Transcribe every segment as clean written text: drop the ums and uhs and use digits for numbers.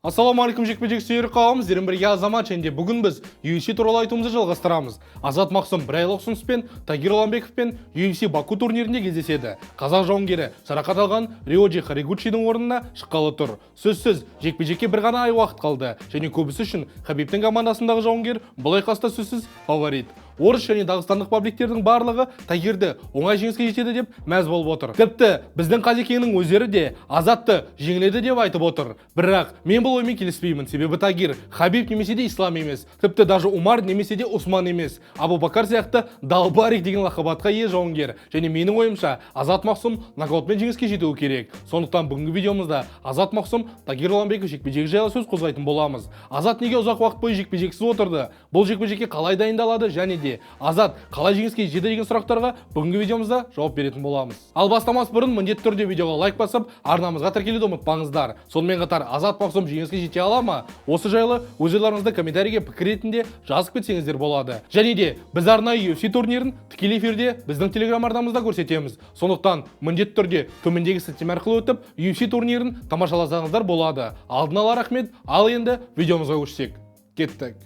Ассалаумағалейкум, жекпе-жек сүйер қауым! Сіздермен бірге Азамат, және де бүгін біз UFC туралы айтуымызды жалғастырамыз. Азат Мақсұм бір айлық ұсыныспен Тагир Ұланбековпен UFC Баку турнирінде кездеседі. Қазақ жауынгері жарақат алған Риоджи Харигучидің орнына шыққалы тұр. Сөзсіз, жекпе-жекке бір ғана ай уақыт қалды және көбісі үшін Хабибтің командасындағы жауынгер бұл айқаста сөзсіз фаворит. Орыс және дағыстандық пабликтердің барлығы Тагирді оңай жеңіске жетеді деп мәз болып отыр. Тіпті біздің қазекеңнің өздері де Азатты жеңіледі деп айтып отыр. Бірақ мен бұл оймен келіспеймін, себебі Тагир Хабиб немесе де Ислам емес, тіпті даже Умар немесе де Усман емес, Абу Бакар сияқты Далбарик деген лақап атқа ие жауынгер. Және менің ойымша, Азат Мақсұм нокаутпен жеңіске жетуі керек. Сондықтан бүгінгі видеомызда Азат Мақсұм, Тагир Ұланбеков жекпе-жегі жайлы сөз қозғайтын боламыз. Азат неге ұзақ уақыт бойы жекпе-жексіз отырды, бұл жекпе-жекке қалай дайындалады және де Азат қалай жеңіске жетеді деген сұрақтарға бүгінгі видеомызда жауап беретін боламыз. Ал бастамас бұрын міндетті түрде видеоға лайк басып, арнамызға тіркелуді ұмытпаңыздар. Сонымен қатар Азат Мақсұм жеңіске жете ала ма, осы жайлы өз ойларыңызды комментарийге пікір ретінде жазып кетсеңіздер болады. Және де біз арнайы UFC турнирін тікелей эфирде біздің телеграм арнамызда көрсетеміз. Сондықтан міндетті түрде төмендегі сілтеме арқылы өтіп, UFC турнирін тамашаласаңыздар болады. Алдын ала рахмет. Ал енді видеомызға көшсек, кеттік.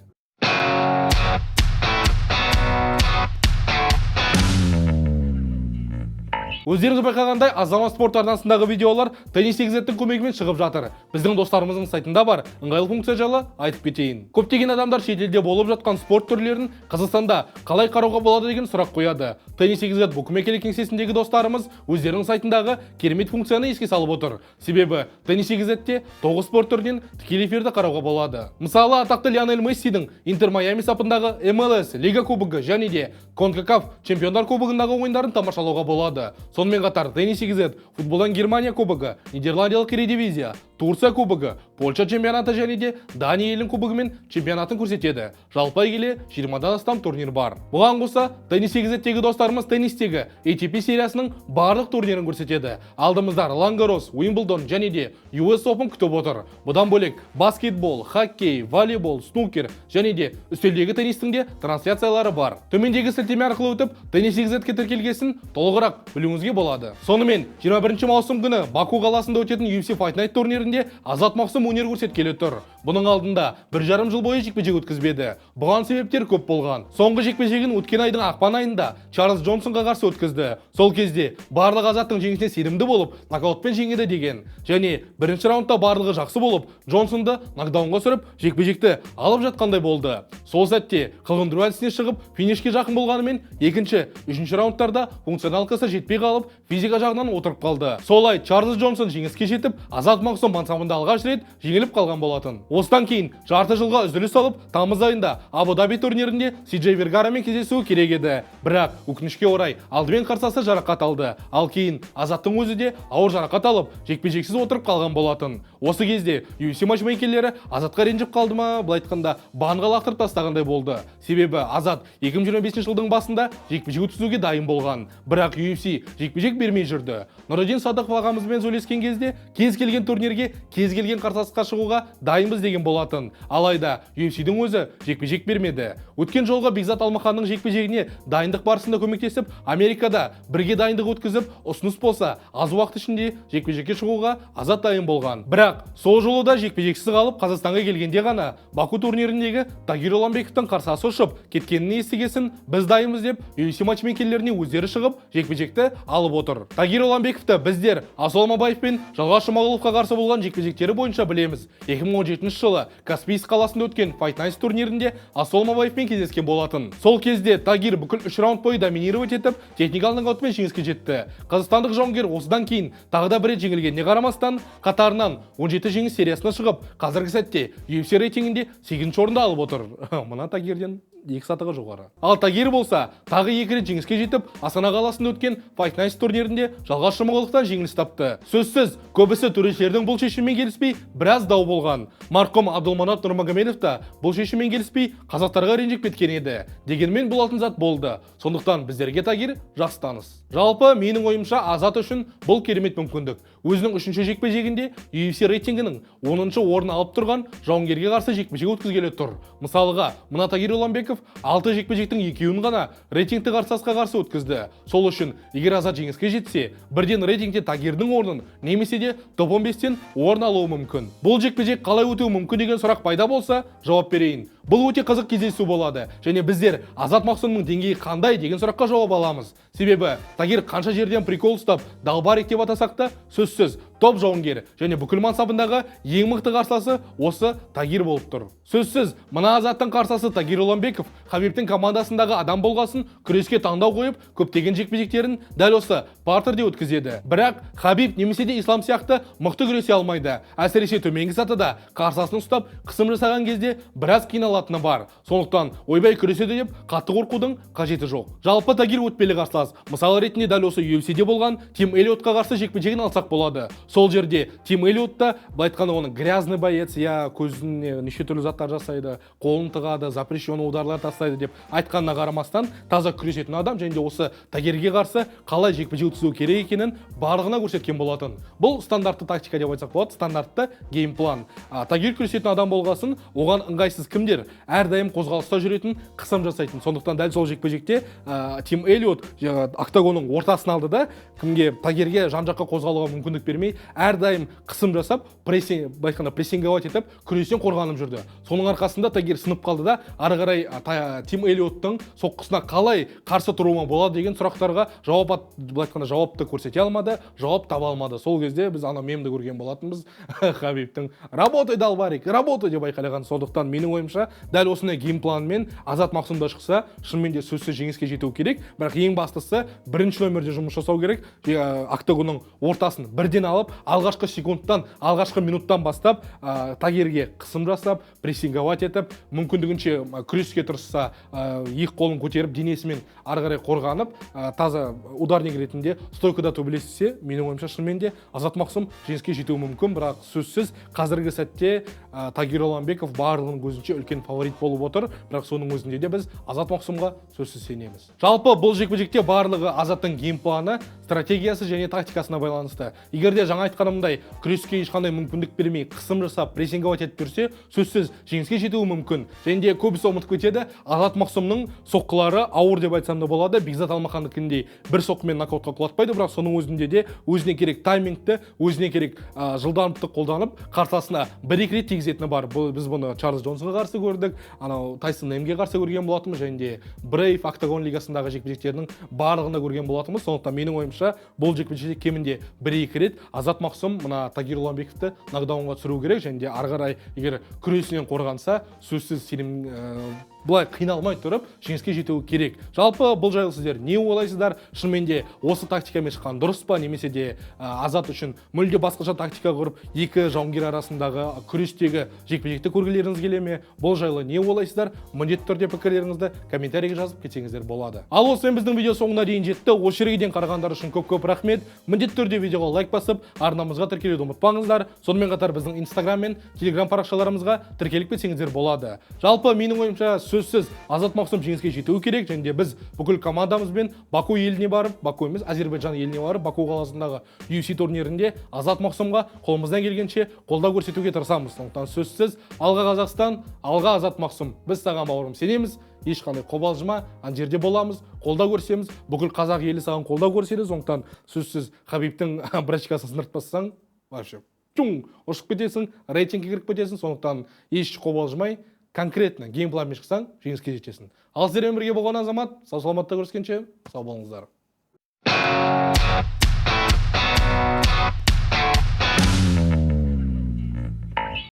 Өздеріңіз байқағандай, Азамат Спорт арнасындағы видеолар Теннис Экзеттің көмегімен шығып жатыр. Біздің достарымыздың сайтында бар ыңғайлы функция жайлы айтып кетейін. Көптеген адамдар шетелде болып жатқан спорт түрлерін Қазақстанда қалай қарауға болады деген сұрақ қояды. Теннис Экзет букмекерлік кеңсесіндегі достарымыз өздерінің сайтындағы керемет функцияны еске салып отыр. Себебі Теннис Экзетте 9 спорт түрінен тікелей эфирді қарауға болады. Мысалы, атақты Лионель Мессидің Интер Майами сапындағы MLS Лига кубогы және де Конкакаф Чемпиондар кубогындағы ойындарын тамашалауға болады. Сонымен қатар Теннис Экзет футболдан Германия кубогы, Нидерландиялық Эредивизия, Турция кубогы, Польша чемпионаты және де Дания елінің кубогы мен чемпионатын көрсетеді. Жалпы келе 20-дан астам турнир бар. Бұған қоса Теннис Экзеттегі достарымыз теннистегі ATP сериясының барлық турнирін көрсетеді. Алдымызда Ролан Гарос, Уимблдон және де US Open күтіп отыр. Бұдан бөлек баскетбол, хоккей, волейбол, снукер және де үстелдегі теннистің де трансляциялары бар. Төмендегі сілтеме арқылы өтіп, Теннис Экзетке тіркелгесін толығырақ білуіңізге болады. Сонымен 21 маусым күні Баку қаласында өтетін UFC Fight Night турнирінде Азат Мақсұм өнер көрсеткелі тұр. Бұның алдында 1,5 жыл бойы жекпе-жек өткізбеді. Бұған себептер көп болған. Соңғы жекпе-жегін өткен айдың ақпан айында Чарльз Джонсонға қарсы өткізді. Сол кезде барлық Азаттың жеңісіне сенімді болып, нокаутпен жеңеді деген. Және бірінші раундта барлығы жақсы болып, Джонсонды нокдаунға түсіріп, жекпе-жекті алып жатқандай болды. Сол сәтте қылғындыру әдісіне шығып, финишке жақын болғанымен, екінші, үшінші раундтарда функционалкасы жетпей қалып, физика жағынан отырып қалды. Солай Чарльз Джонсон жеңіске жетіп, Азат Мақсұм мансабында алғаш рет жеңіліп қалған болатын. Осыдан кейін жарты жылға үзіліс алып, тамыз айында Абу Даби турнирінде Си-Джей Вергарамен кездесуі керек еді. Бірақ өкінішке орай, алдымен қарсыласы жарақат алды. Ал кейін Азаттың өзі де ауыр жарақат алып, жекпе-жексіз отырып қалған болатын. Осы кезде UFC матчмейкерлері Азатқа ренжіп қалды ма, былай айтқанда, банға лақтырып тастағандай болды. Себебі Азат 2025 жылдың басында жекпе-жек өткізуге дайын болған. Бірақ UFC жекпе-жек бермей жүрді. Нұридин Садықов ағамызбен сөйлескен кезде кез келген турнирге, кез келген қарсыласқа шығуға дайынбыз деген болатын. Алайда UFC-дің өзі жекпе-жек бермеді. Өткен жолғы Бекзат Алмаханның жекпе-жегіне дайындық барысында көмектесіп, Америкада бірге дайындық өткізіп, ұсыныс болса, аз уақыт ішінде жекпе-жекке шығуға Азат дайын болған. Бірақ сол жолы да жекпе-жексіз қалып, Қазақстанға келгенде ғана Баку турниріндегі Тагир Ұланбековтің қарсыласы ұшып кеткенін естігесін, біз дайынбыз деп UFC матчмейкерлеріне өздері шығып, жекпе-жекті алып отыр. Тагир Ұланбековті біздер Асыл Алмабаев пен Жалғас Жұмағұловқа қарсы болған жекпе-жектері бойынша білеміз. 2017 жылы Каспийск қаласында өткен Fight Nights турнирінде Асыл Алмабаевпен кездескен болатын. Сол кезде Тагир бүкіл үш раунд бойы доминировать етіп, техникалық нокаутпен жеңіске жетті. Қазақстандық жауынгер осыдан кейін тағы да бір рет жеңілгеніне қарамастан, қатарынан 17 жеңіс сериясына шығып, қазіргі сәтте UFC рейтингінде 8 орынды алып отыр. Мына Тагирден екі сатыға жоғары. Ал Тагир болса, тағы екі рет жеңіске жетіп, Астана қаласында өткен Fight Nights турнирінде Жалғас Жұмағұловтан жеңіліс тапты. Сөзсіз, көбісі төрешілердің бұл шешімімен келіспей, біраз дау болған. Марқұм Абдулманап Нұрмагомедов та бұл шешіммен келіспей, қазақтарға ренжіп кеткен еді. Дегенмен болатын зат болды. Сондықтан біздерге Тагир жақсы таныс. Жалпы, менің ойымша, Азат үшін бұл керемет мүмкіндік. Өзінің үшінші жекпе-жегінде UFC рейтингінің 10-шы орын алып тұрған жауынгерге қарсы жекпе-жек өткізгелі тұр. Мысалға, мына Тагир Уламбеков 6 жекпе-жектің екеуін ғана рейтингті қарсыласқа қарсы өткізді. Сол үшін, егер Азат жеңіске жетсе, бірден рейтингте Тагирдің орнын немесе де топ 15-тен орын алуы мүмкін. Бұл жекпе-жек қалай өтуі мүмкін деген сұрақ пайда болса, жауап берейін. Бұл өте қызық кездесу болады және біздер Азат Мақсұмның деңгейі қандай деген сұраққа жауап аламыз. Себебі Тагир қанша жерден прикол ұстап, долбарик деп атасақ та, сөзсіз топ жауынгер және бүкіл мансабындағы ең мықты қарсыласы осы Тагир болып тұр. Сөзсіз, мына Азаттың қарсыласы Тагир Уламбеков Хабибтің командасындағы адам болғасын, күреске таңдау қойып, көптеген жекпе-жектерін дәл осы партерде өткізеді. Бірақ Хабиб немесе де Ислам сияқты мықты күресе алмайды. Әсіресе төменгі сатыда қарсыласын ұстап, қысым жасаған кезде біраз қиналатыны бар. Сондықтан ойбай, күреседі деп қатты қорқудың қажеті жоқ. Жалпы, Тагир өтпелі қарсылас. Мысал ретінде дәл осы UFC-де болған Тим Эллиотқа қарсы жекпе-жегін алсақ болады. Сол жерде Тим Эллиот та, былай айтқанда, оның грязный боец, иә, көзіне неше түрлі заттар жасайды, қолын тығады, запрещенный ударлар тастайды деп айтқанына қарамастан, таза күресетін адам және де осы Тагирге қарсы қалай жекпе-жек өткізу керек екенін барлығына көрсеткен болатын. Бұл стандартты тактика деп айтсақ болады, стандартты геймплан. Тагир күресетін адам болғасын, оған ыңғайсыз кімдер? Әрдайым қозғалыста жүретін, қысым жасайтын. Сондықтан дәл сол жекпе-жекте Тим Эллиот жаңағы октагонның ортасын алды да, кімге, Тагирге жан жаққа қозғалуға мүмкіндік бермей, әрдайым қысым жасап, прессинг, былай айтқанда, прессинговать етіп, күрестен қорғанып жүрді. Соның арқасында Тагир сынып қалды да, ары қарай Тим Эллиоттың соққысына қалай қарсы тұруыма болады деген сұрақтарға жауап былай айтқанда, жауапты көрсете алмады, жауап таба алмады. Сол кезде біз ана мемді көрген болатынбыз, Хабибтің «Работай, долбарик, работай» деп айқайлаған. Сондықтан менің ойымша, дәл осындай геймпланмен Азат Мақсұм да шықса, шынымен де сөзсіз жеңіске жету керек. Бірақ ең бастысы, бірінші номерде жұмыс жасау керек. Октагонның ортасын бірден алып, алғашқы секундтан, алғашқы минуттан бастап Тагирге қысым жасап, прессинговать етіп, мүмкіндігінше күреске тырысса, екі қолын көтеріп, денесімен ары қарай қорғанып, таза ударник ретінде стойкада төбелессе, менің ойымша, шынымен де Азат Мақсұм жеңіске жетуі мүмкін. Бірақ сөзсіз қазіргі сәтте Тагир Уламбеков барлығының көзінше үлкен фаворит болып отыр. Бірақ соның өзінде де біз Азат Мақсұмға сөзсіз сенеміз. Жалпы, бұл жекпе-жекте барлығы Азаттың геймпланы, стратегиясы және тактикасына байланысты. Егер де жаңа айтқанымдай, күреске ешқандай мүмкіндік бермей, қысым жасап, прессинговать етіп жүрсе, сөзсіз жеңіске жетуі мүмкін. Және де көбісі ұмытып кетеді, Азат Мақсұмның соққылары ауыр деп айтсам да болады. Бекзат Алмахандікіндей бір соққымен нокаутқа құлатпайды, бірақ соның өзінде де өзіне керек таймингті, өзіне керек жылдамдықты қолданып, қарсыласына бір екі рет тигізетіні бар. Бұл, біз бұны Чарльз Джонсонға қарсы көрдік, анау Тайсон Немге қарсы көрген болатынбыз және де Брейв Октагон лигасындағы жекпе-жектердің барлығында көрген болатынбыз. Сондықтан менің ойымша, бұл жекпе-жекте кемінде бір екі рет Азат Мақсұм мына Тагир Уламбековті нокдаунға түсіру керек және де ары қарай егер күресінен қорғанса, сөзсіз сенім былай қиналмай тұрып жеңіске жетуі керек. Жалпы, бұл жайлы сіздер не ойлайсыздар? Шынымен де осы тактикамен шыққан дұрыс па немесе де Азат үшін мүлде басқаша тактика құрып, екі жауынгер арасындағы күрестегі жекпе-жекті көргілеріңіз келе ме? Бұл жайлы не ойлайсыздар? Міндетті түрде пікірлеріңізді комментарийге жазып кетсеңіздер болады. Ал осымен біздің видео соңына дейін жетті. Осы жерге дейін қарағандар үшін көп көп рахмет. Міндетті түрде видеоға лайк басып, арнамызға тіркелуді ұмытпаңыздар. Сонымен қатар біздің Инстаграм мен Телеграм парақшаларымызға тіркеліп кетсеңіздер болады. Жалпы, менің ойымша, сөзсіз Азат Мақсұм жеңіске жетуі керек және де біз бүкіл командамызбен Баку еліне барып, Баку емес, Әзербайжан еліне барып, Баку қаласындағы UFC турнирінде Азат Мақсұмға қолымыздан келгенше қолдау көрсетуге тырысамыз. Сондықтан сөзсіз алға, Қазақстан, алға, Азат Мақсұм! Біз саған, бауырым, сенеміз, ешқандай қобалжыма, ана жерде боламыз, қолдау көрсетеміз, бүкіл қазақ елі саған қолдау көрсетеді. Сондықтан сөзсіз Хабибтің брачкасын сындыртпасаң, вообще чуң ұшып кетесің, рейтингке кіріп кетесің. Сондықтан еш қобалжымай, конкретно геймпланмен шықсаң, жеңіске жетесің. Ал сіздермен бірге болған Азамат. Сау саламатта көріскенше, сау болыңыздар.